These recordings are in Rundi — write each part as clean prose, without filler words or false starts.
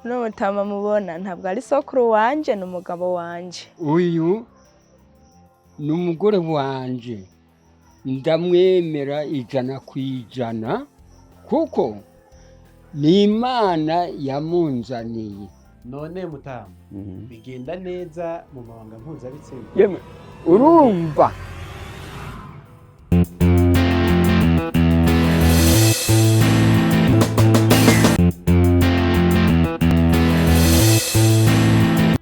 Uno mutama mubona ntabwo ari sokuru wanje, ni umugabo wanje. Uyu ni umugore wanje, ndamwemera 100% kuko ni Imana yamunzaniye. None mutama, bigenda neza mu mabanga mpuzabitsina? Yemwe, urumva.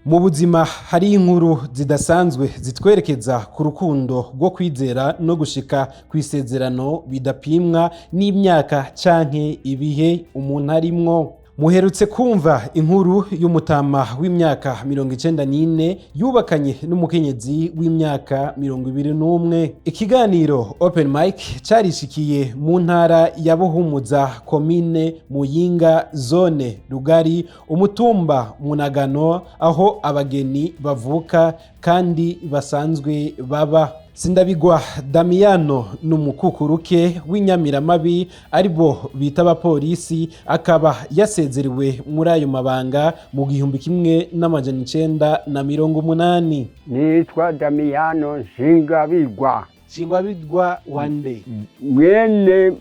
Mu buzima hari inkuru zidasanzwe zitwerekeza ku rukundo rwo kwizera no gushika ku isezerano bidapimwa n'imyaka canke ibihe umuntu arimwo. Muherutse kumva inkuru y'umutama w'imyaka 94 yubakanye n'umukenyezi w'imyaka 21. Ikiganiro Open Mic carishikiye mu ntara ya Buhumuza, komine Muyinga, zone Rugari, umutumba Munagano, aho abageni bavuka kandi basanzwe baba. Sindabigwa Damiyano ni umukukuruke w'inyamiramabi, aribo bita abapolisi, akaba yasezerewe muri ayo mabanga mu 1980. Nitwa Damiyano Nshingabigwa. Shingwabigwa wande? Mwene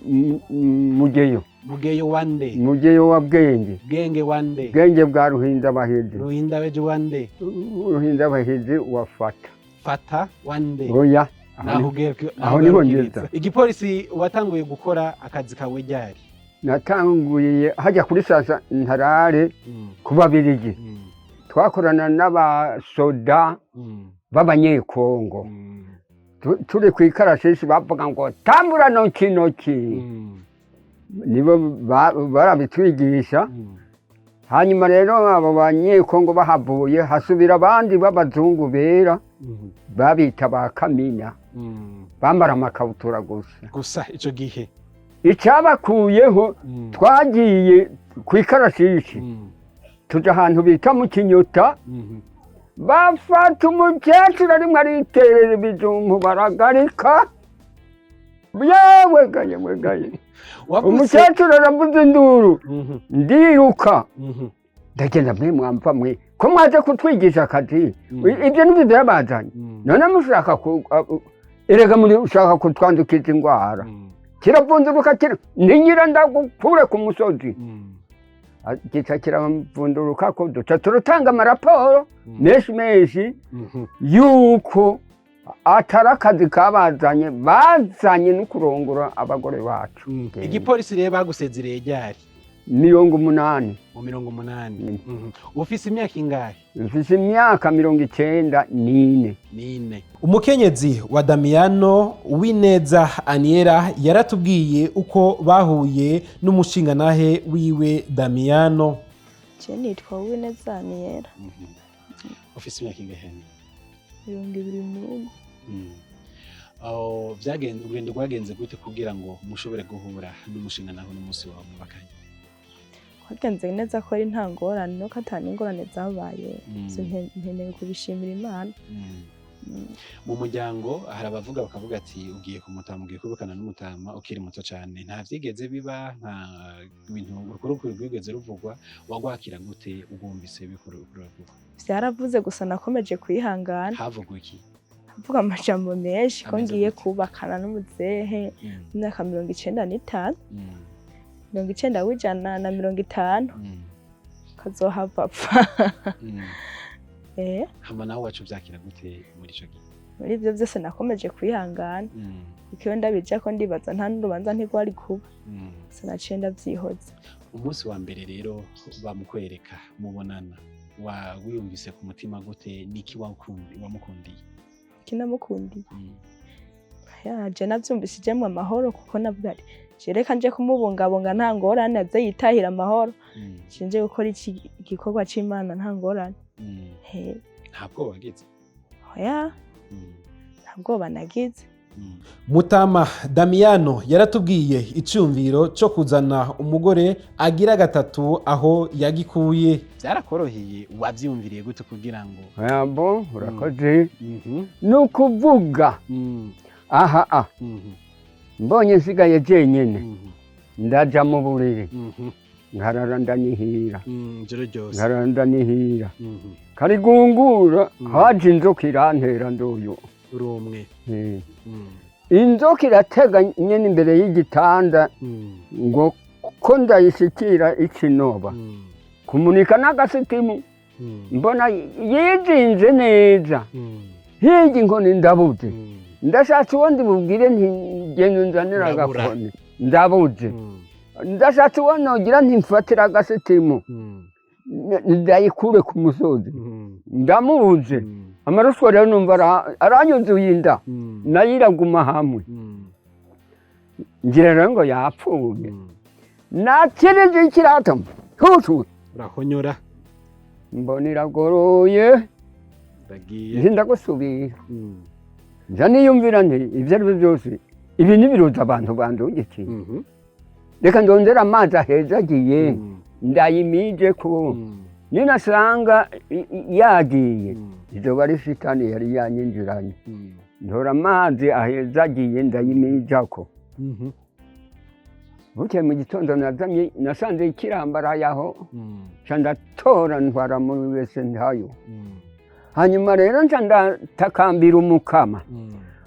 Mugeyo. Mugeyo wande? Mugeyo wa Bwenge. Bwenge wande? Bwenge bwa Ruhindabahizi. Ruhindabeje wande? Ruhindabahizi wa Fata. Fata wande? Oya. Naho ugiye? Aho niho ngeza. Igipolisi watanguye gukora akazi kawe ryari? Natanguye hajya kuri sasa ntarare ku Babirigi, twakorana n'abasoda b'Abanyekongo. Turi ku ikarashishi bavuga ngo tambura noki noki, nibo barabitwigisha. Hanyuma rero abo Banyekongo bahavuye hasubira abandi b'abazungu bera, babita ba Kamina, bambara amakabutura gusa. Gusa ico gihe? Icyabakuyeho, twagiye ku ikarashishi, tuja ahantu bita mu Kinyota, bafata umukecuru arimwo ariterera ibijumbu, baragarika. Yewe gaye we gaye! Umukecuru aravuza induru, ndiruka, ndagenda: "Mwe mwamva mwe, ko mwaje kutwigisha akazi, ibyo nibyo byabazanye, none mushaka erega muri ushaka kutwandukiza indwara." Kiravunduruka kira ni nyira ndagukure ku musozi. Gica kiravunduruka ko duca turatanga amaraporo menshi menshi yuko atari akazi kabazanye, bazanye no kurongora abagore bacu. Igipolisi rero bagusezereye ryari? 80. Mu 80. Ufise imyaka ingahe? Mfise imyaka 94. Nine. Umukenyezi wa Damiyano, Uwineza Aniera, yaratubwiye uko bahuye n'umushingantahe wiwe Damiyano. Je nitwa Uwineza Aniyera. Ufise imyaka ingahe? 21. Aho byagenze, urugendo rwagenze gute kugira ngo mushobore guhura n'umushingantahe n'umunsi wawe mubakanye? Twagenze neza ko ari nta ngorane, nuko ata n'ingorane zabaye. So nkeneye kubishimira Imana. Mu muryango hari abavuga bakavuga ati ugiye ku mutama, ugiye kubukana n'umutama ukiri muto cyane. Nta vyigeze biba, nta bintu urukurukuru rwigeze ruvugwa? Wagwakira gute ugumvise bikuravugwa? Vyaravuze, gusa nakomeje kwihangana. Havugwa iki? Avuga amajambo menshi ko Ameze ngiye gute? kubakana n'umuzehe imyaka 95, 90 w'150, kazohava apfa. Hama nawe wacu vyakira gute muri ico gihe? Muri ivyo vyose nakomeje kwihangana, kuko iyo ndabija ko ndibaza nta n'urubanza ntirwari kuba. Sinaciye ndavyihoza. Umunsi wa mbere rero bamukwereka mubonana, wa wiyumvise ku mutima gute? Niki wamukundiye? Kinamukundiye, yaje navyumvishijemwo amahoro, kuko navuga ati je reka nje kumubungabunga, nta ngorane, aze yitahira amahoro. Nje gukora iki igikorwa c'Imana, nta ngorane. He. Nta bwoba wagize? Oya, nta bwoba nagize. Mutama Damiyano yaratubwiye icyumviro cyo kuzana umugore agira gatatu aho yagikuye. Byarakoroheye? Wavyiyumviriye gute kugira ngo Yambo, urakoze. Ni ukuvuga aha mbonye nsigaye jenyine, ndaja mu buriri. Nkarara ndanihira. Ijoro ryose. Nkarara ndanihira. Karigungura, haje inzoka irantera nduyu. Uri umwe. Inzoka iratega nyene imbere y'igitanda ngo ko ndayishikira ikinoba kumunika n'agasitimu, mbona yizinze neza. Hirya inkoni ndabuze. Ndashatse uwo ndibubwire nti genda unzanire Ndabura. agakoni, ndabuze. Ndashatse uwo nogira nti mfatira agasitimu ndayikure ku musozi, ndamubuze. Amaruswa rero numva aranyuzuye inda, nayo iraguma hamwe. Ngira rero ngo yapfuye. Nakirije ikirato hutu. Urahonyora. Mbona iragoroye. Ndagiye. Nti ndagusubira. Nza niyumvira nti ibyo ari byo byose ibi nibiruta abantu bandungikiye. Reka ndondere amazi ahezagiye, ndayimije ko ninasanga yagiye, izoba ari shitani yari yanyinjiranye. Ntora amazi ahezagiye, ndayimijako. Bukeye mu gitondo nazanye nasanze ikirambaraye aho, nca ndatora ntwara muri wese ntayo. Hanyuma rero nca ndatakambira Umukama.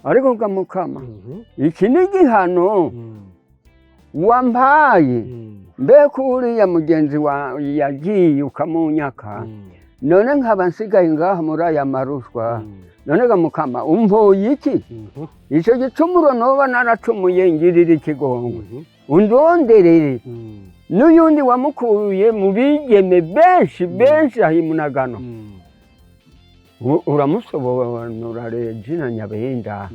Ariko ga Mukama, iki ni igihano wampaye? Mbega uriya mugenzi wawe yagiye ukamunyaka, none nkaba nsigaye ngaha muri aya marushwa. None ga Mukama, umpoye iki? Icyo gicumuro noba naracumuye, ngirira ikigongwe, undonderere n'uyundi wamukuye mu bigeme benshi benshi ahimunagano. Uramusobanura Regina Nyabenda,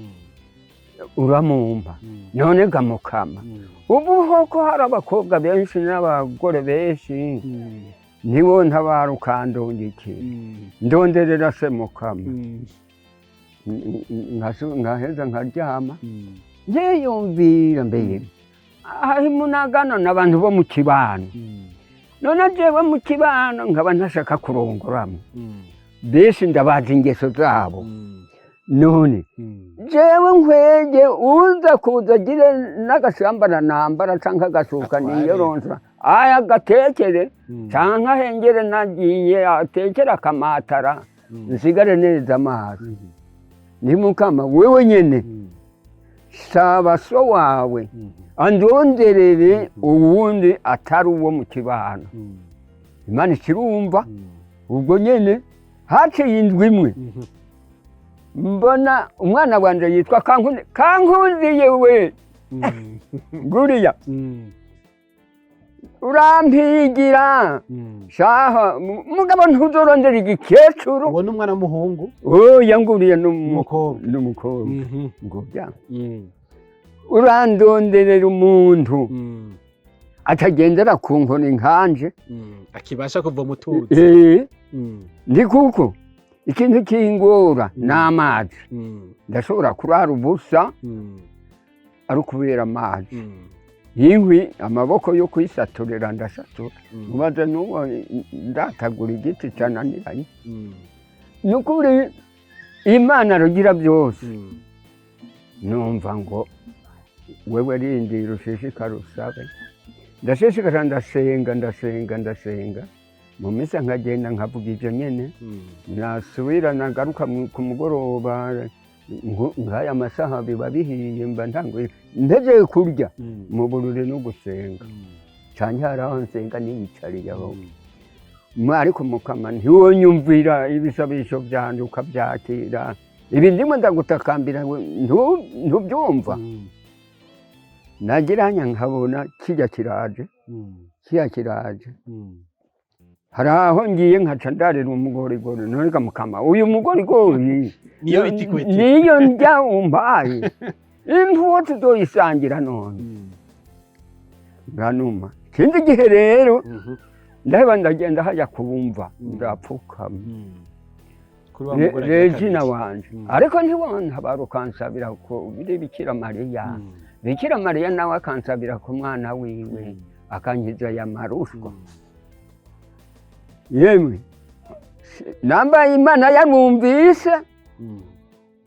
uramumpa. None ga Mukama, ubu hoko hari abakobwa benshi n'abagore benshi, niwo ntabara ukandungikira, ndonderera se Mukama. Nkaheza nkaryama, nkiyumvira mbere ahimunagano n'abantu bo mu kibano. None jewe mu kibano nkaba ntashaka kurongoramo benshi, ndabazi ingeso zabo. None jewe nkwege uza kuza agire n'agasambara nambara canke agashuka Atware. Niyoronsa aya gatekere canke ahengere nagiye atekere akamatara, nsigare neza amaso. Ni Mukama wewe nyene, saba so wawe andonderere uwundi atari uwo mu kibano. Imana ikirumva. Ubwo nyene haciye indwi imwe, mbona umwana wanje yitwa Kankundi, Kankundiye we, nguriya urampigira shaha mugabo ntuzorondera igikecuru. Uwo ni umwana w'umuhungu? Oya, nguriya Umukobwa. N'umukobwa. Ngo bya urandonderera umuntu atagendera ku nkoni nkanje. Akibasha kuva mu tuzi. Eh, ndi kuko ikintu kingora ni amazi. Ndashobora kurara ubusa ari ukubera amazi, inkwi, amaboko yo kwisaturira ndasatura. Mubaze n'uwo ndatagura igiti cyananiranye. Ni ukuri Imana rugira byose. Numva ngo wewe rindira ushishikare usabe. Ndashishikara, ndasenga, ndasenga, ndasenga mu misa, nkagenda nkavuga ibyo nyene. Nasubira nagaruka ku mugoroba nk'aya masaha biba bihiye, mba ntanguye ntegeye kurya mu bururi no gusenga cyane. Hari aho nsenga niyicariye aho. Ariko Mukama ntiwonyumvira ibisabisho byanje ukabyakira? Ibi ndimo ndagutakambira we, ntubyumva? Nagiranya nkabona kijya kiraje, kijya kiraje. Hari aho ngiye nkaca ndarira umugorigori. None ga Mukama, uyu mugorigori Niyo itikweti. Niyo ndya umpaye imvuwo tuzoyisangira none? Nganuma ikindi gihe rero ndaheba ndagenda hajya kubumva, ndapfukama. Kuri wa mugore agira Regina kabiri. wanje, ariko ntiwontabara ukansabira ko biri Bikira Mariya? Bikira Mariya nawe akansabira ku mwana wiwe, akankiza aya marushwa. Yemwe, nambaye Imana yarumvise.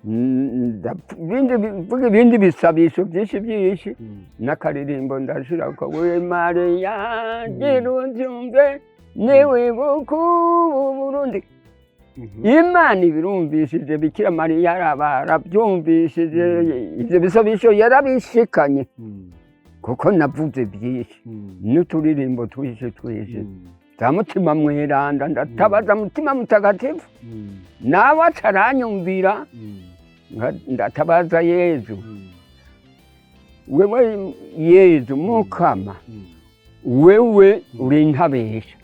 Mvuga ibindi bisabisho byinshi byinshi, n'akaririmbo ndashirako: "We Mariya, gira ubyumve, niwibuka ubu Burundi." Imana ibirumvishije, Bikira Mariya arabyumvishije, ibyo bisabisho yarabishikanye, kuko navuze byinshi n'uturirimbo twinshi twinshi za Mutima Mweranda. Ndatabaza Mutima Mutagatifu, nawe ataranyumvira. Ndatabaza Yezu: "Wewe Yezu Mukama, wewe uri intabesha.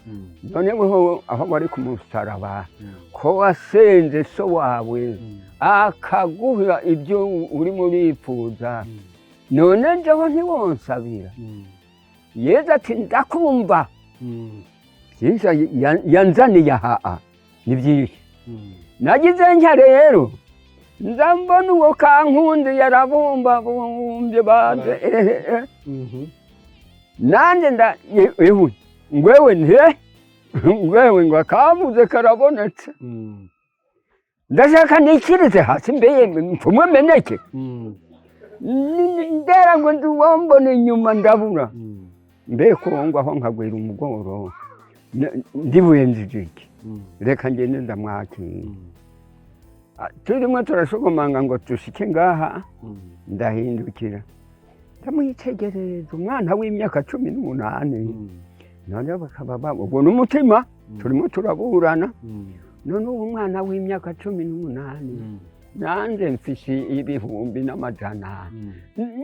None weho aho wari ku musaraba, ko wasenze so wawe akaguha ibyo urimo urifuza, none njeho ntiwonsabira?" Yezu ati: "Ndakumva." Byinshi yanzaniye aha ni byinshi. Nagize ntya rero, nza mbona uwo Kankundi yarabumbabumbye baje ehe. Nanjye nda ewe ngwewe nte ngwewe ngo akabuze karabonetse. Ndashaka nikirize hasi mbeye mpfumwe meneke. Ndera ngo ndiwombona inyuma ndabura. Mbe kongo aho nkagwira umugoro ndibuyenze iki? Reka ngende ndamwakira. Turimo turashogomanga ngo dushike ngaha, ndahindukira ndamwitegereza, umwana w'imyaka 18. None bakaba ubwo n'umutima turimo turaburana. None uwo mwana w'imyaka 18, nanjye mfise ibihumbi n'amajana,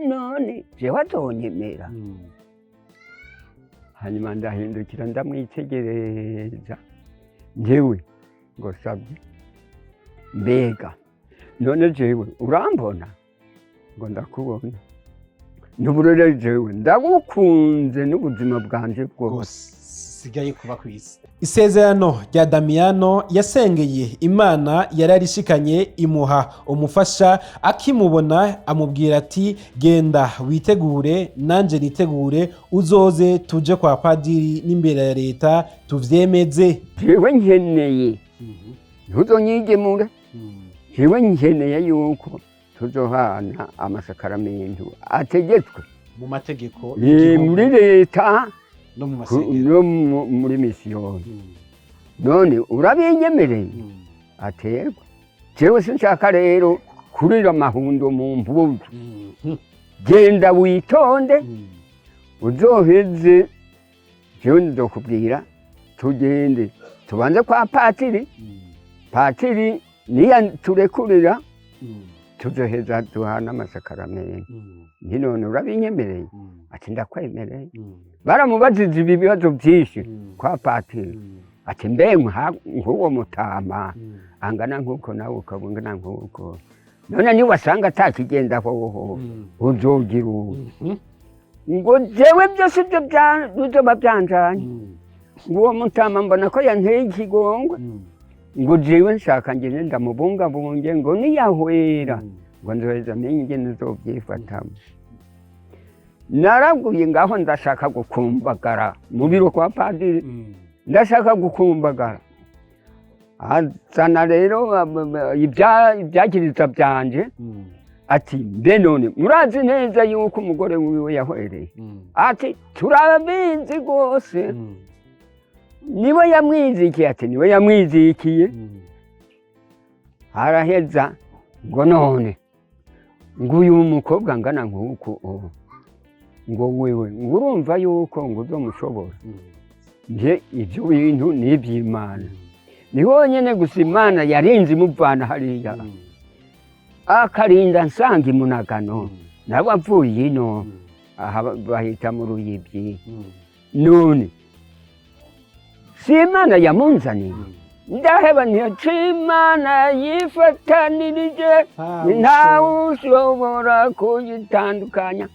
none jewe azonyemera? Hanyuma ndahindukira ndamwitegereza, njyewe ngo: "Sabye, mbega none jewe urambona?" Ngo: "Ndakubona." N'uburere jewe ndagukunze n'ubuzima bwanje bwose. Bwose sigaye kuba ku isi. Isezerano rya Damiyano yasengeye Imana yararishikanye, imuha umufasha. Akimubona amubwira ati: "Genda witegure, nanjye nitegure, uzoze tuje kwa padiri n'imbere ya leta tuvyemeze." Jewe nkeneye ntuzonyigemure, jewe nkeneye yuko tuzohana amasakaramentu ategetswe mu mategeko y'igihugu, muri leta no mu masengero, no muri misiyoni. None urabinyemereye? Aterwa jewe sinshaka rero kurira amahundo mu mpuzu. Genda witonde, uzoheze jewe nzokubwira tugende tubanze kwa patiri. Patiri niya turekurira, tuzoheza duhana amasakaramentu. Nti: "None urabinyemereye?" Ati: "Ndakwemereye." Baramubajije ibi bibazo byinshi kwa patiri, ati: "Mbe nk'uwo mutama angana nk'uko, nawe ukaba ungana nk'uko, none niwasanga atakigenda hoho, uzogira ubu?" Ngo: "Jewe byose ibyo bizoba byanjanye." Ngo: "Uwo mutama mbona ko yanteye ikigongwe." Ngo: "Jewe nshaka ngende ndamubungabunge." Ngo: "Niyahwera, ngo nzoheza menye ingene nzovyifatamo." Naraguye ngaho, ndashaka gukumbagara mu biro kwa padiri, ndashaka gukumbagara. Azana rero ibyagiriza byanje, ati: "Mbe none murazi neza yuko umugore wiwe yahwereye?" Ati: "Turabizi rwose." "Niwe yamwizikiye?" Ati: "Niwe yamwizikiye." Araheza ngo: "None ngo uyu mukobwa angana nk'uku, ubu ngo wewe ngo urumva yuko ngo uzomushobora?" Nje ibyo bintu ni iby'Imana, ni honyine gusa Imana yarinze imuvana hariya, akarinda nsanga imunagano, nawe avuye ino aha bahita mu Ruyibyi. None si Imana yamunzaniye? Ndaheba ntiyaca, Imana yifatanirije ntawe ushobora kuyitandukanya.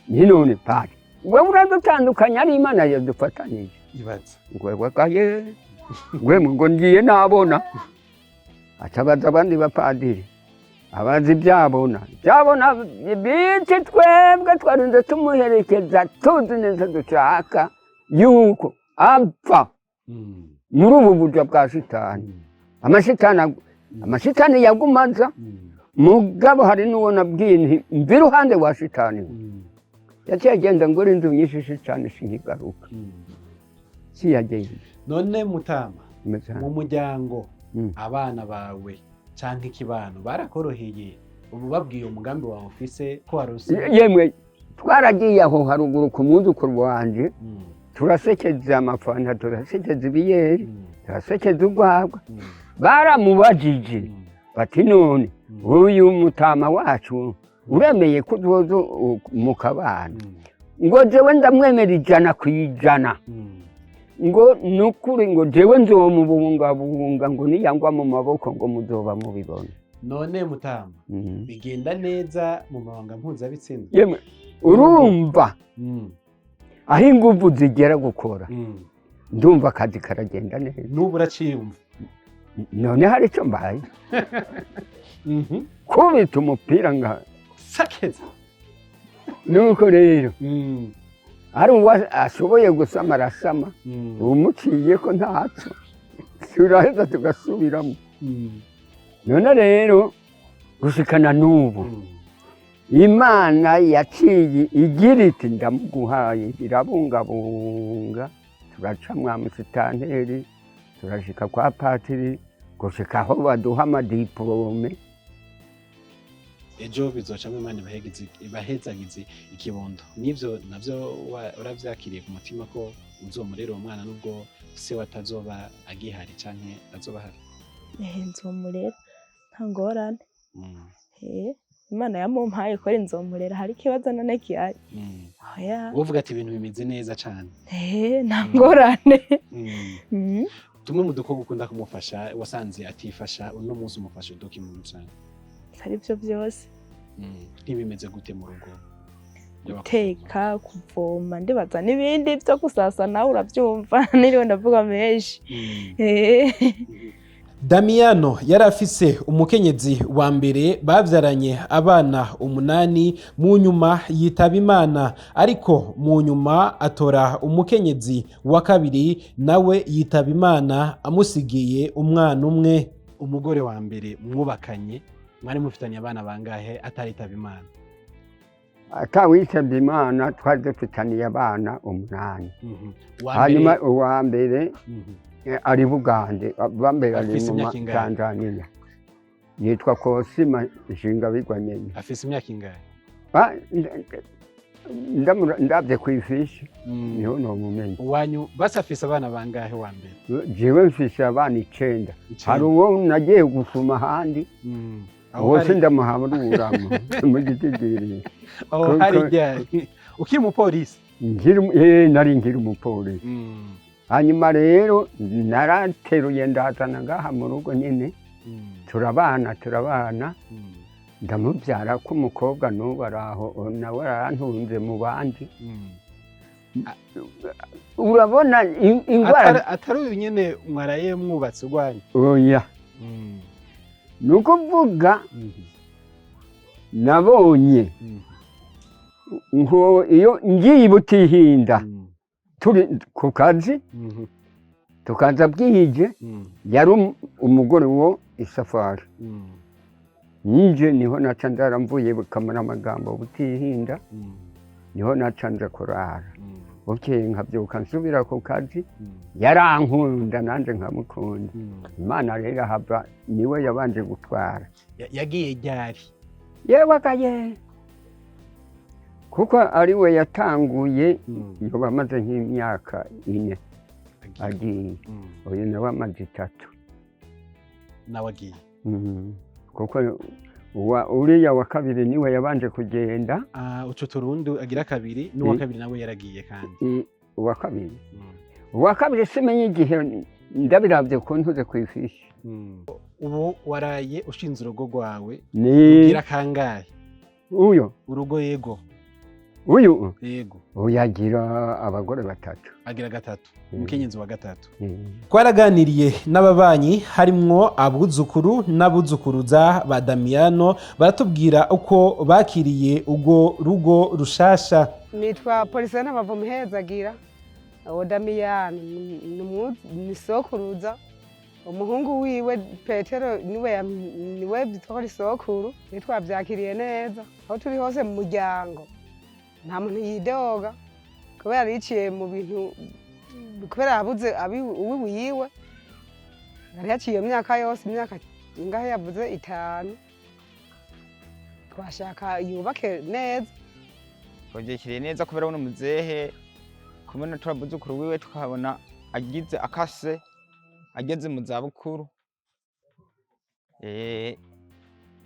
Ni none pari wewe uradutandukanya, ari Imana yadufatanije? Ibaza. Ngwewe gaye ngwe ngo ngiye nabona atabaza abandi bapadiri abazi ibyabona byabona biti. Twebwe twarinze tumuherekeza, tuzi neza dushaka yuko apfa muri ubu buryo bwa shitani, amashitani. Amashitani yagumaza. Mugabo hari n'uwo nabwiye nti: "Mva iruhande wa shitani." Yaciye agenda ngo inzu nyinshi, shitani sinkigaruka, siyagenda. None mutama, Imeze mu muryango, abana bawe canke ikibano barakoroheye? Ubu babwiye umugambi wawe ufise ko warose? Yemwe, twaragiye aho haruguru ku mwuzukuru wanje, turasekeza amafanta, turasekeza ibiyeri, turasekeza urwagwa. Baramubajije bati: "None uyu mutama wacu uremeye ko uzoza mu kabana?" Ngo: "Jewe ndamwemera 100%." Ngo: "Nukuri," ngo, "jewe nzomubungabunga," ngo, "niyangwa mu maboko," ngo, "muzoba mubibona." None mutama, bigenda neza mu mabanga mpuzabitsina? Yemwe, urumva aho inguvu zigera gukora, ndumva akazi karagenda neza. N'ubu uraciyumva? None hari icyo mbaye? Kubita umupira nka Sakeza. Nuko rero ari uwo ashoboye gusama arasama, umuciye ko ntaco, turaheza tugasubiramo. None rero gushikana n'ubu, Imana yaciye igira iti: "Ndamuguhaye." Irabungabunga, turaca mwa musitanteri, turashika kwa patiri, gushika aho baduha ama diplômes. Ejo bizocamo, Imana ibahezagize ikibondo. N'ivyo navyo uravyakiriye ku mutima ko uzomurera uwo mwana, nubwo se we atazoba agihari canke azoba ahari? Nzomurera, nta ngorane. Imana yamumpaye kora, nzomurera. Hari ikibazo none gihari? Oya. Wovuga ati ibintu bimeze neza cane? Nta ngorane. Tumwe mu dukorwa ukunda kumufasha wasanze atifasha, uno munsi umufasha uduki mu rusange? Ari byo byose. Ntibimeze gute mu rugo? Guteka, kuvoma, ndibaza n'ibindi byo gusasa, nawe urabyumva, niriwe ndavuga menshi. Damiyano yari afise umukenyezi wa mbere bavyaranye abana 8, mu nyuma yitaba Imana, ariko mu nyuma atora umukenyezi wa kabiri, nawe yitaba Imana amusigiye umwana umwe. Umugore wa mbere mwubakanye mwari mufitanye abana bangahe ataritaba Imana? Atawitabye Imana twari dufitaniye abana 8. Uwa Hanyuma mbere uwa mbere ari Bugande, bambere ari Afise mu imyaka ingahe? Tanzania, yitwa Kosima Nshingabigwa nyene. Afise imyaka ingahe? Ah, ndavye kw'ifishi niho nomumenya. Uwanyu basi afise abana bangahe wa mbere? Jewe mfise abana 9. 9. Hari uwo nagiye gusuma ahandi. Aho Uwo sindamuharuramo mu gitigiri. Aho hari ryari, ukiri umupolisi? Nari nkiri umupolisi. Hanyuma rero narateruye ndazana ngaha mu rugo nyene, turabana, turabana, ndamubyara ko umukobwa, n'ubu araho, nawe arantunze mu bandi. Urabona ingwara. Atari uyu nyene mwaraye mwubatse urwanyu? Oya. Ni ukuvuga nabonye nko iyo ngiye Butihinda, turi ku kazi, tukaza bwije, yari umugore wo isafari nje, niho naca ndara mvuye kamara amagambo Butihinda, niho naca nja kurara. Bukeye nkabyuka nsubira ku kazi. Yarankunda nanjye nkamukunda. Imana rero ahava niwe yabanje gutwara. Yagiye ryari? Yewe akaye, kuko ari we yatanguye, yoba amaze nk'imyaka 4 agiye. Uyu nawe amaze 3. Nawe agiye? Kuko uriya wa kabiri niwe yabanje kugenda. Ah, uco turundi agira kabiri n'uwa kabiri nawe yaragiye kandi? Uwa kabiri, uwa kabiri simenye igihe, ndabiravye ko ntuze kw'ifishi. Ubu waraye ushinze urugo rwawe? Ni ugira kangahe? Uyo? Urugo, yego. Uyu? Yego. Uyu agira abagore batatu. Agira gatatu? Umukenyezi wa gatatu? Twaraganiriye n'ababanyi, harimwo abuzukuru n'abuzukuruza ba Damiyano, baratubwira uko bakiriye urwo rugo rushasha. Nitwa Polisena Bavumuhezagira. Uwo Damiyani ni sokuruza. Umuhungu wiwe Petero niwe niwe bitwa isokuru, ntitwabyakiriye neza. Aho turi hose mu muryango nta muntu yidoga kubera yiciye mu bintu, kubera yabuze uwiwe yari yaciye iyo myaka yose, imyaka ingahe yavuze, 5. Twashaka yubake neza. Twabyakiriye neza kubera buno muzehe kubona turabuzukuru wiwe, tukabona agize akase ageze mu zabukuru,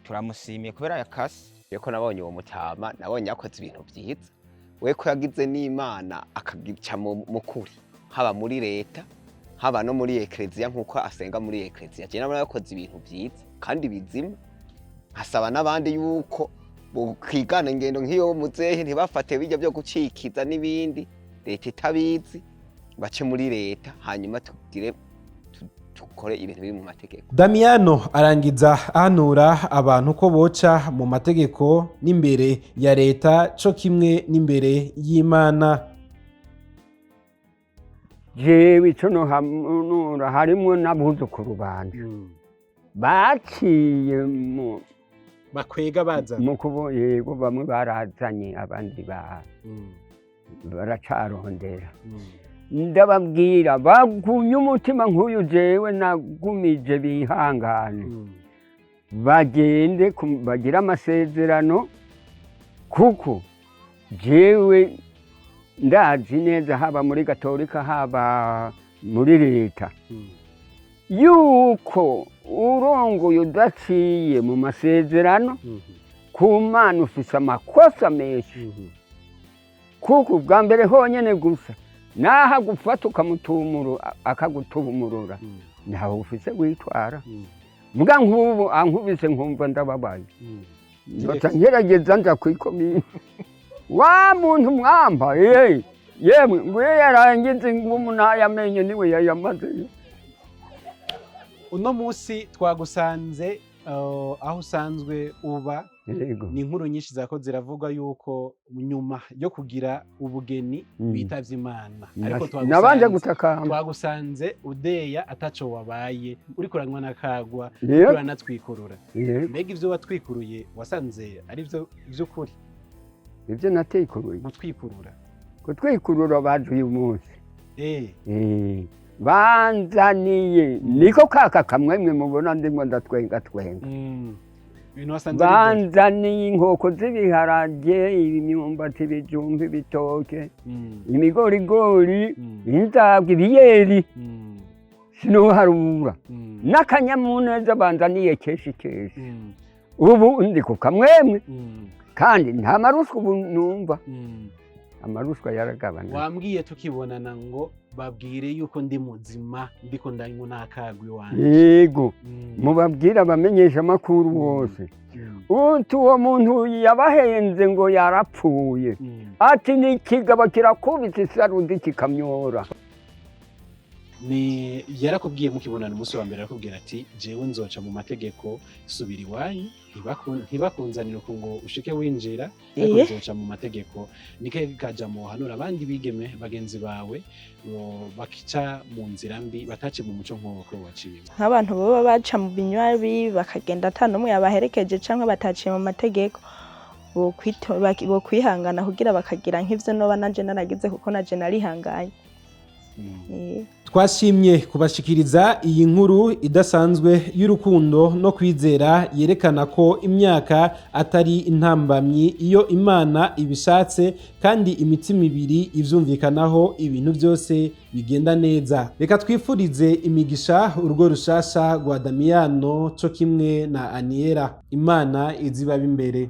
turamushimiye kubera yakase. Ko nabonye uwo mutama, nabonye yakoze ibintu byiza, we ko yagize n'Imana akagica mu kuri, haba muri leta, haba no muri ekleziya, nk'uko asenga muri ekleziya. Je nabona yakoze ibintu byiza kandi bizima, nkasaba n'abandi yuko bokwigana ingendo nk'iyo muzehe, ntibafate bijya byo gucikiza n'ibindi leta itabizi, bace muri leta, hanyuma tugire dukore ibintu biri mu mategeko. Damiano arangiza ahanura abantu ko boca mu mategeko n'imbere ya leta co kimwe n'imbere y'Imana. Jewe ico nohanura harimwo n'abuzukuru banje baciye mu bakwega baza mu kubo, yego, bamwe barazanye, abandi baracarondera. Ndababwira bagumye umutima nk'uyu jewe nagumije, bihangane, bagende bagire amasezerano, kuko jewe ndazi neza, haba muri gatolika, haba muri leta, yuko urongoye udaciye mu masezerano ku Mana ufise amakosa menshi, kuko ubwa mbere honyene gusa naho agufata ukamutumura, akagutumurura, ntawe ufise witwara. Mbwa nk'ubu ankubise nkumva ndababaye, ndoca ngerageza nja kw'ikomine wa muntu mwamba, yemwe, nguye yarangize ingumu n'ayamenyo niwe yayamaze. Uno munsi twagusanze aho usanzwe uba. Yego. Ni inkuru nyinshi zako ziravuga yuko nyuma yo kugira ubugeni witavye Imana, ariko Nabanje gutakamba. twagusanze udeya ataco wabaye, uriko uranywa n'akagwa, Yego. uranatwikurura. Yego. Mbega ivyo watwikuruye wasanze ari vyo vy'ukuri? Ivyo natikuruye? Gutwikurura. Gutwikurura baje uyu munsi. Banzaniye niko kaka kamwemwe mubona ndimwo ndatwenga twenga. Ibintu wasanze ari byo? Banzaniye inkoko z'ibiharage, imyumbati, ibijumba, ibitoke, imigorigori, inzagwa, ibiyeri, sinoharura, n'akanyamuneza banzaniye kenshi kenshi. Ubu ndi ku kamwemwe kandi nta maruswa ubu numva, amarushwa yaragabanutse. Wambwiye tukibonana ngo babwire yuko ndi muzima, ndiko ndanywa n'akagwi wanje. Yego, mubabwire abamenyesha amakuru bose uti uwo muntu yabahenze ngo yarapfuye, ati ni ikigabo kirakubita isarudi kikamyora. Ni yarakubwiye mukibonana umunsi wa mbere, arakubwira ati jewe nzoca mu mategeko, subira iwanyu, ntibakunzanire uku ngo ushike winjira, ariko nzoca mu mategeko. Nike kaja muhanura abandi bigeme bagenzi bawe bo bakica mu nzira mbi, batace mu muco nk'uko waciye? Nk'abantu baba baca mu binywabi bakagenda ata n'umwe yabaherekeje canke bataciye mu mategeko, bokwihangana kugira bakagira nk'ivyo noba nanje naragize, kuko naje narihanganye. Twashimye kubashikiriza iyi nkuru idasanzwe y'urukundo no kwizera, yerekana ko imyaka atari intambamyi iyo Imana ibishatse kandi imitima ibiri ivyumvikanaho, ibintu byose bigenda neza. Reka twifurize imigisha urugo rushasha rwa Damiyano co kimwe na Aniera. Imana izibaba imbere.